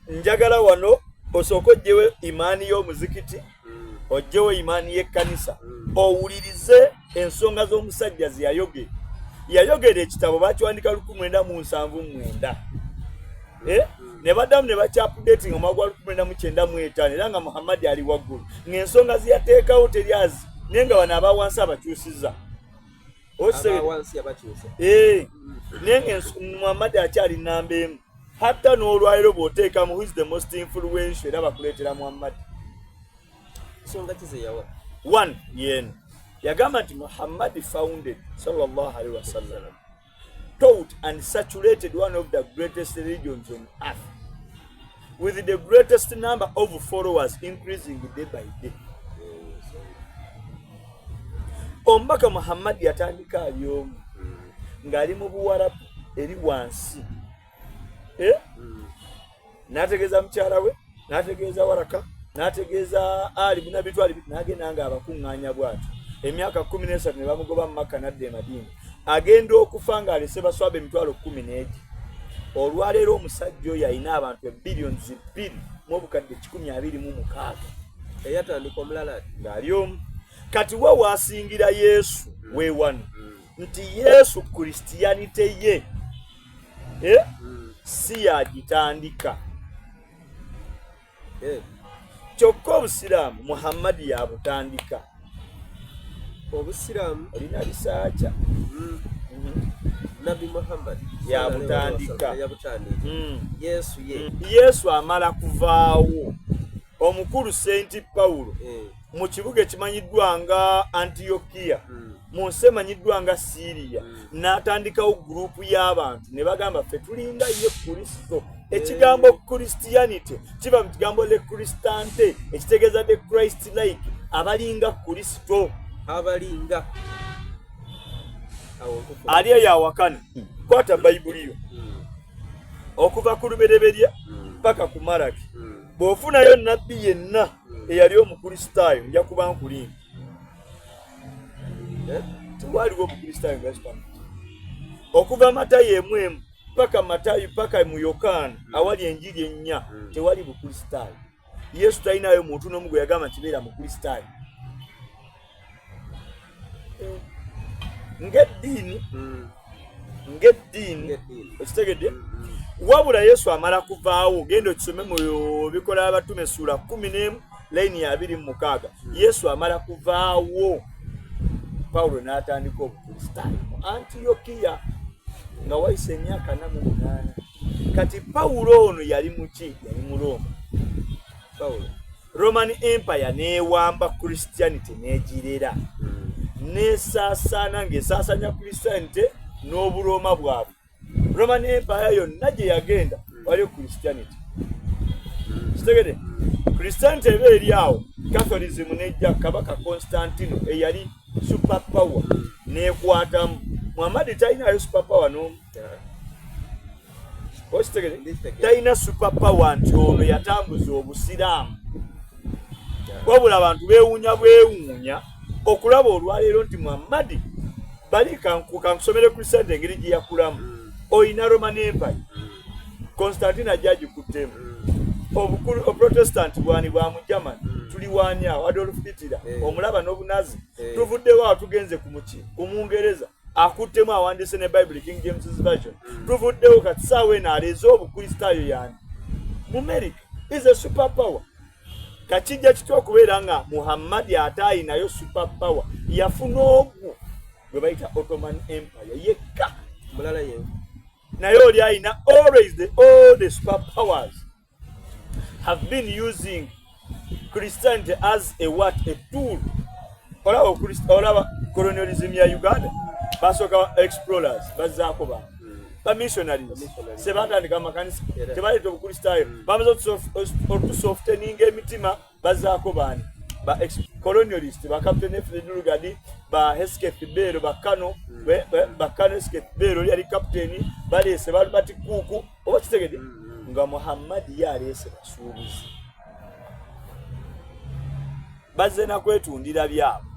Njagala wano osooke ojjewo imaani y'omuzikiti, ojjewo imaani y'ekkanisa, owulirize ensonga z'omusajja ze yayogera. Yayogera ekitabo bakiwandika 1979, eh? Ne baddamu ne bakyapudetinga omwaka gwa 1995, era nga Muhammadi ali waggulu ng'ensonga ze yateekawo teri azi, naye nga bano aba wansi abakyusiza. Eh, naye nga Muhammadi akyali namba emu hatta n'olwaliro bw'oteekamu who is the most influential, era bakuleetera Muhammadi. Nsonga ki ze yawa? One yeno yagamba nti Muhammad founded, sallallahu alaihi wasallam, taught and saturated one of the greatest religions on earth with the greatest number of followers increasing day by day. Omubaka Muhammad yatandika ali omu ng'ali mu Buwarabu eri wansi, eh? N'ategeeza mukyala we, n'ategeeza Waraka, n'ategeeza Ali bin Abi Talib, n'agenda nga abakuŋŋaanya bw'atyo emyaka 13, ne bamugoba mu Makka n'adda e Madiina. Agenda okufa ng'alese baswaba 10,000. Olwaleero omusajja oyo alina abantu ebillions 2 126. Eyatandika omulala ati ng'ali omu. Kati we waasingira Yesu we wano nti Yesu Christianity ye, eh? Si yagitandika. Kyokka obusiraamu Muhammadi yabutandika. Obusiraamu olina bisaakya. Nabbi Muhammad yabutandika. Yabutandika. Yesu ye? Yesu amala kuvaawo, omukulu Saint Pawulo mu kibuga ekimanyiddwa nga Antiyokiya, mu nsi emanyiddwa nga Siiriya, n'atandikawo gurupu y'abantu ne bagamba, "Ffe tulinga ye Kristo." Ekigambo Christianity kiva mu kigambo le Cristante, ekitegeeza the Christ like, abalinga Kristo. Abalinga awo nkufu. Ali eyo awakana, kwata Bayibuli yo okuva ku Lubereberye paka ku Malaki. Bw'ofunayo nabbi yenna eyali omukristaayo, nja kuba nkulimba. Eh? Tewaliwo omukristaayo nga Yesu okuva Matayo emu emu paka Matayo paka mu Yokaana awali enjiri ennya, tewali bukristaayo. Yesu talinayo muntu n'omu gwe yagamba nti beera mukristaayo ng'eddiini, ng'eddiini. Ng'eddiini. Okitegedde? Wabula Yesu amala kuvaawo, genda okisome mu Bikola Abatume essuula 11 layini ya 26. Yesu amala kuvaawo, Pawulo n'atandika obukristaayo mu Antiyokiya nga wayise emyaka 48. Kati Pawulo ono yali muki? Yali mu Roma. Pawulo. Roman Empire n'ewamba Christianity n'egirera n'esaasaana ng'esaasanya Christianity n'oburooma bwabwe. Roman Empire yonna gye yagenda waliyo Christianity. Kitegede? Christianity eba eri awo, Catholicism nejja. Kabaka Constantino eyali super power n'ekwatamu. Muhammad talinayo super power n'omu. Okitegere? Talina super power nti ono yatambuza obusiraamu, wabula abantu beewuunya bwewuunya okulaba olwaleero nti Muhammadi bali. Kankusomere Christianity engeri gye yakulamu. Oyina Roman Empire, Constantine ajja agikuttemu. Obuprotestant bwani? Bwa mu German. Tuli wani awo? Adolf Hitler. Omulaba n'obunazi. Tuvuddewo awo, tugenze ku muki? Ku Mungereza akuttemu, awandiise ne Bible, King James Version. Tuvuddewo, kati saawa eno aleeze obukristaayo yani? Mu America is a super power. Kakijja kitya okubeera nga Muhammadi ate ayinayo super power yafuna ogwo gwe bayita Ottoman Empire yekka? Mulala ye. Naye oli ayina always the all the super powers have been using Christianity as a what? A tool. Olaba olaba colonialism ya Uganda, basooka explorers bazzaako ba ba missionaries. Missionaries. Sebatandika amakanisa. Era. Tebaleeta obukristaayo, bamaze otusofteninga emitima, bazzaako baani? Ba colonialist, ba Captain F. Lugard, ba Hesketh Bell, ba Kano, ba Kano Hesketh Bell oli yali captain, baleese ba Albert Cook. Oba kitegedde nga Muhammadi ye aleese basuubuzi bazze nakwetundira byabwe.